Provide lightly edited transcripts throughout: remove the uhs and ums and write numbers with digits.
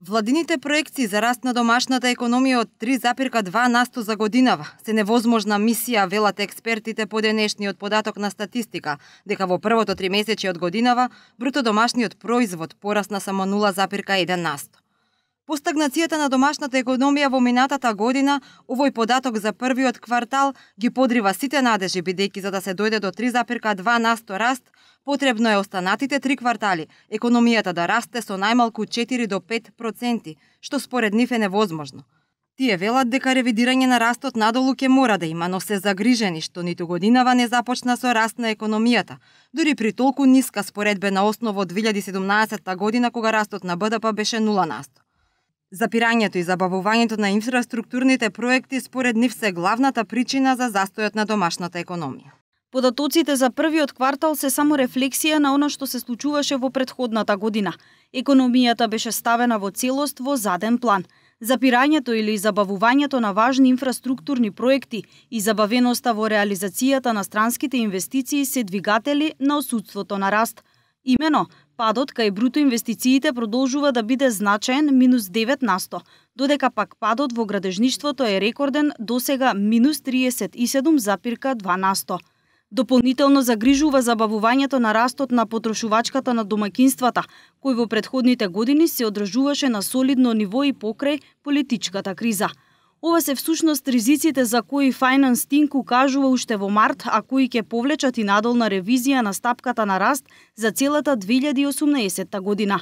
Владините проекции за раст на домашната економија од 3,2% за годинава се невозможна мисија, велат експертите по денешниот податок на статистика, дека во првото тримесечје од годинава бруто домашниот производ порасна само 0,1%. По стагнацијата на домашната економија во минатата година, овој податок за првиот квартал ги подрива сите надежи, бидејќи за да се дојде до 3,2% раст, потребно е останатите 3 квартали економијата да расте со најмалку 4 до 5%, што според нив е невозможно. Тие велат дека ревидирање на растот надолу ќе мора да има, но се загрижени што ниту годинава не започна со раст на економијата, дури при толку ниска споредбена основа од 2017 година кога растот на БДП беше 0%. Запирањето и забавувањето на инфраструктурните проекти според нив се главната причина за застојот на домашната економија. Податоците за првиот квартал се само рефлексија на она што се случуваше во претходната година. Економијата беше ставена во целост во заден план. Запирањето или забавувањето на важни инфраструктурни проекти и забавеноста во реализацијата на странските инвестиции се двигатели на отсуството на раст. Имено, падот кај бруто инвестициите продолжува да биде значаен минус 9%, додека пак падот во градежништвото е рекорден досега минус 37,2%. Дополнително загрижува забавувањето на растот на потрошувачката на домаќинствата, кој во претходните години се одржуваше на солидно ниво и покрај политичката криза. Ова се всушност ризиците за кои Finance Think укажува уште во март, а кои ќе повлечат и надолна ревизија на стапката на раст за целата 2018 година.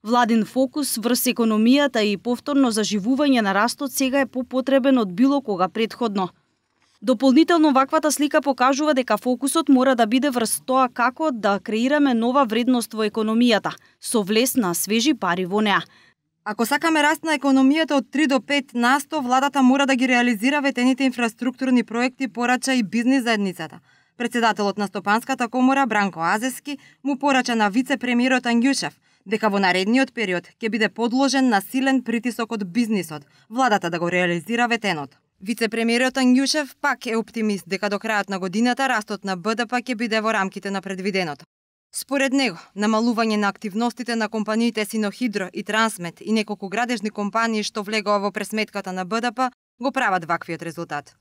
Владин фокус врз економијата и повторно заживување на растот сега е попотребен од било кога претходно. Дополнително ваквата слика покажува дека фокусот мора да биде врз тоа како да креираме нова вредност во економијата, со влез на свежи пари во неа. Ако сакаме раст на економијата од 3 до 5%, владата мора да ги реализира ветените инфраструктурни проекти, порача и бизнис заедницата. Председателот на Стопанската комора Бранко Азески му порача на вице-премиерот Ангјушев дека во наредниот период ќе биде подложен на силен притисок од бизнисот, владата да го реализира ветеното. Вице-премиерот Ангјушев пак е оптимист дека до крајот на годината растот на БДП ќе биде во рамките на предвиденото. Според него, намалување на активностите на компаниите Синохидро и Трансмет и неколку градежни компании што влегува во пресметката на БДП го прават ваквиот резултат.